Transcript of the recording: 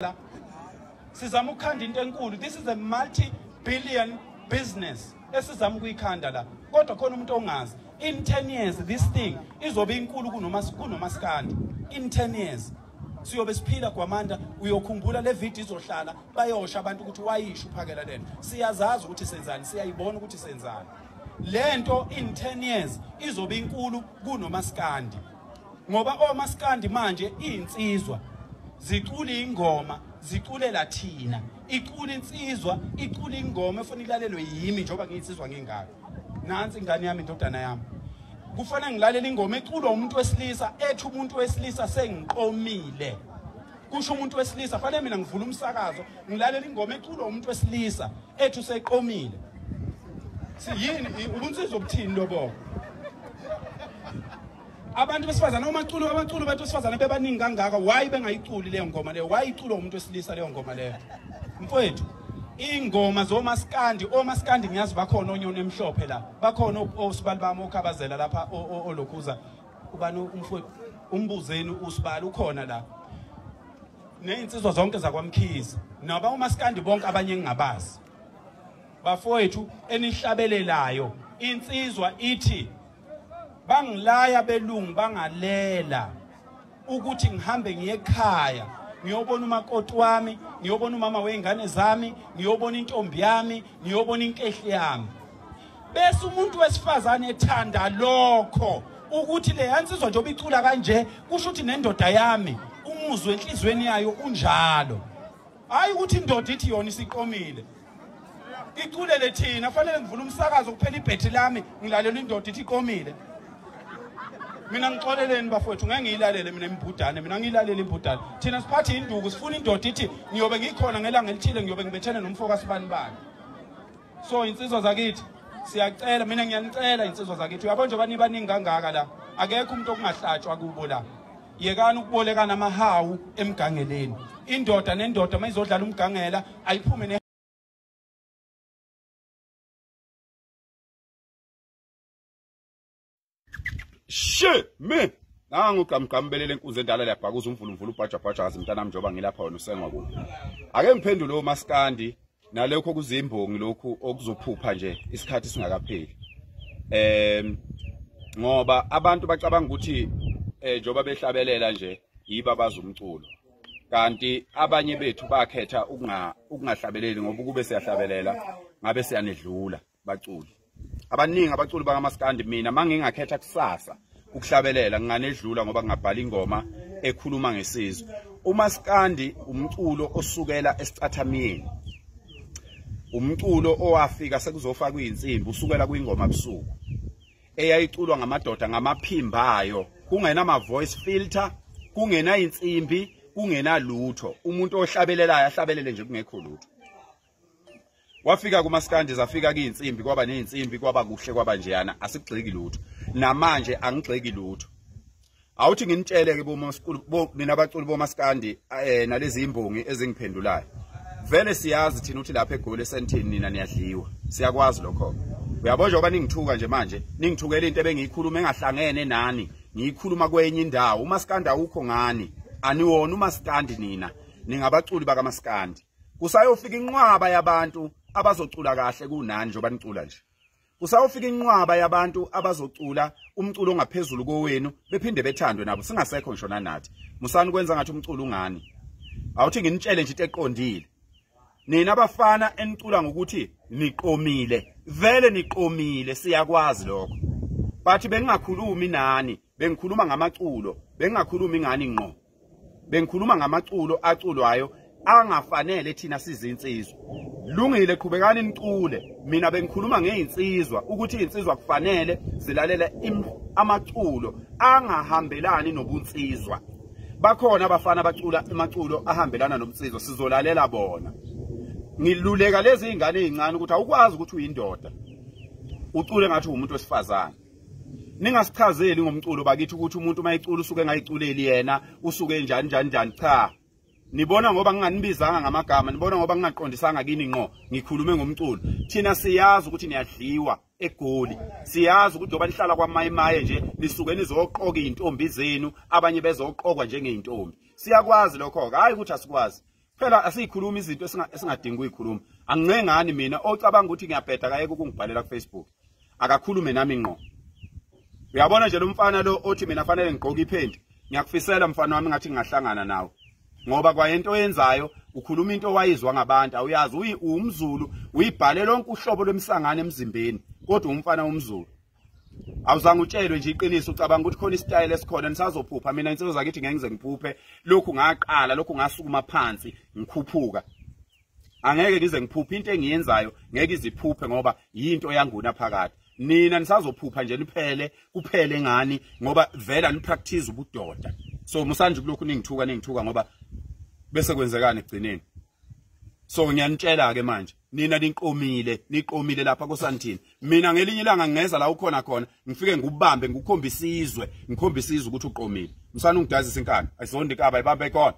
La sizama ukukhanda into enkulu. This is a multi-billion business esizama ukuyikhanda la, kodwa khona umuntu ongazi, in 10 years this thing izobe inkulu kunomaskandi. In 10 years siyobe siphila Gwamanda, uyokhumbula le video izohlala, bayosha abantu ukuthi wayisho uPhakela lento. Siyazazi ukuthi senzani, siyayibona ukuthi senzani lento. In 10 years izobe inkulu kunomaskandi, ngoba omaskandi manje izinsizwa zicula ingoma, ziculela thina. Icula insizwa, icula ingoma efuna ilalelwe yimi njengoba ngiyinsizwa ngingaka. Nansi ingane yami, indodana yami, kufanele ngilalele ingoma eculwa umuntu wesilisa ethi umuntu wesilisa sengiqomile, kusho umuntu wesilisa. Fanele mina ngivula umsakazo ngilalela ingoma eculwa umuntu wesilisa ethi useqomile. Siyini ubunsizwa obuthini lobo? Abantu besifazane, omaculo, abaculo abantu besifazane bebaningi kangaka, why bengayiculi leyo ngoma leyo? Why iculwa umuntu wesilisa leyo ngoma leyo? Mfowethu, ingoma zomaskandi, omaskandi ngiyazi bakhona onyoni emhlophe la, bakhona osibali bami okhabazela lapha, olokhuza ubani umfowethu, umbuzeni usibali ukhona la, nezinsizwa zonke zakwaMkhize naba umaskandi bonke abanye engingabazi. Bafowethu enihlabelelayo, insizwa ithi bangilaya belungu bangalela ukuthi ngihambe ngiye ekhaya ngiyobona umakoti wami, ngiyobona umama wey'ngane zami, ngiyobona intombi yami, ngiyobona inkehli yami. Bese umuntu wesifazane ethanda lokho ukuthi le yansizwa njengoba icula kanje, kusho ukuthi nendoda yami umuzwe enhlizweni yayo unjalo. Hayi ukuthi indoda ithi yona isiqomile, iculele thina. Fanele ngivule umsakazo kuphela ibhethi lami ngilalela indoda ithi iqomile. Mina ngixoleleni bafowethu, ngeke ngiyilalele mina imbudane, mina ngiyilalele imbudane. Thina siphathe induku, sifuna indoda ithi ngiyobe ngikhona ngelanga elithile, ngiyobe ngibethene nomfo kasibani bani. So insizwa zakithi, siyacela, mina ngiyanicela insizwa zakithi, uyabona njengoba nibaningi kangaka la, akekho umuntu okungahlatshwa kubo la. Yekani ukubolekana amahawu emgangeleni. Indoda nendoda mayizodlala umgangela ayiphume. She me nangu gamgambelele enkuzi endala liyabhakuza umvula umvula ubhaja bhajazi mntanami, njengoba ngilapha wena usengwa kubo. Ake ngiphendule omaskandi nalokho kuzimbongi lokhu okuzophupha nje isikhathi singakapheli, ngoba abantu bacabanga ukuthi njengoba behlabelela nje yiba bazi umculo, kanti abanye bethu bakhetha ukungahlabeleli, ngoba ukube siyahlabelela ngabe siyanedlula baculi abaningi, abaculi bakamaskandi. Mina mangingakhetha kusasa ukuhlabelela nginganedlula, ngoba ngingabhala ingoma ekhuluma ngesizwe. Umaskandi umculo osukela esicathamiyeni, umculo owafika sekuzofakwa izinsimbi, usukela kwingoma busuku eyayiculwa ngamadoda ngamaphimbayo, kungena ama voice filter, kungena insimbi, kungena lutho. Umuntu ohlabelelayo ahlabelele nje kungekho lutho. Wafika kumaskandi zafika kuyinsimbi, kwaba nezinsimbi, kwaba kuhle, kwaba njeyana. Asigxeki lutho, namanje angigxeki lutho. Awuthi nginitshele ke mina abaculi bomaskandi nalezi imbongi ezingiphendulayo, vele siyazi thina ukuthi lapha eGoli eSandton nina niyadliwa, siyakwazi lokho. Uyabona njengoba ningithuka nje manje, ningithukela into ebengiyikhuluma engahlangene nani, ngiyikhuluma kwenye indawo. Umaskandi awukho ngani, aniwona umaskandi nina, ningabaculi bakamaskandi. Kusayofika inqwaba yabantu abazocula kahle kunani njengoba nicula nje. Kusayofika inqwaba yabantu abazocula umculo ongaphezulu kowenu bephinde bethandwe nabo, singasekho ngisho nanathi. Musani kwenza ngathi umculo ungani. Awuthi nginitshele nje into eqondile. Nina abafana enicula ngokuthi niqomile, vele niqomile, siyakwazi lokho. But bengingakhulumi nani, bengikhuluma ngamaculo, bengingakhulumi ngani ngqo. Bengikhuluma ngamaculo aculwayo angafanele thina sizinsizwa. Lungile, qhubekani nicule. Mina bengikhuluma ngeinsizwa ukuthi izinsizwa kufanele zilalele amaculo angahambelani nobunsizwa. Bakhona abafana abacula amaculo ahambelana nobunsizwa, sizolalela bona. Ngiluleka lezi izingane ezincane ukuthi awukwazi ukuthi uyindoda ucule ngathi umuntu wesifazane. Ningasichazeli ngomculo bakithi ukuthi umuntu mayicula usuke engayiculeli yena, usuke njani njani njani. Cha, nibona ngoba nginganibizanga ngamagama, nibona ngoba ngingaqondisanga kini ngqo, ngikhulume ngomculo. Thina siyazi ukuthi niyadliwa eGoli, siyazi ukuthi njengoba nihlala kwaMayimaye nje nisuke nizoqoka izintombi zenu, abanye bezoqokwa njengeyintombi. Siyakwazi lokho-ke, hhayi ukuthi asikwazi. Phela asiyikhuluma izinto esingadingi ukuyikhuluma. Angincengani mina ocabanga ukuthi ngiyabheda kayeke ukungibhalela ku Facebook. Akakhulume nami ngqo. Uyabona nje lo mfana lo othi mina fanele ngigqoke iphenti. Ngiyakufisela mfana wami ngathi ngingahlangana nawe. Ngoba kwayento oyenzayo ukhuluma into owayizwa ngabantu awuyazi umZulu uyibhale lonke uhlobo lwemsangano emzimbeni kodwa umfana womZulu. Awuzange utshelwe nje iqiniso ucabanga ukuthi khona isitayela esikhona nisazophupha. Mina insizwa zakithi ngeke ngize ngiphuphe lokhu ngaqala lokhu ngasukuma phansi ngikhuphuka. Angeke ngize ngiphuphe into engiyenzayo ngeke iziphuphe ngoba yinto yanguna phakathi. Nina nisazophupha nje niphele kuphele ngani ngoba vela ni practice ubudoda. So musanje kulokhu ningithuka ngoba bese kwenzekani egcineni. So ngiyanitshela ke manje nina niqomile lapha koSandton. Mina ngelinye ilanga ngingeza la ukhona khona ngifike ngikubambe ngikukhombisa izwe ukuthi uqomile. Msana ungidazisa inkani ayizonda inkaba ibambe khona.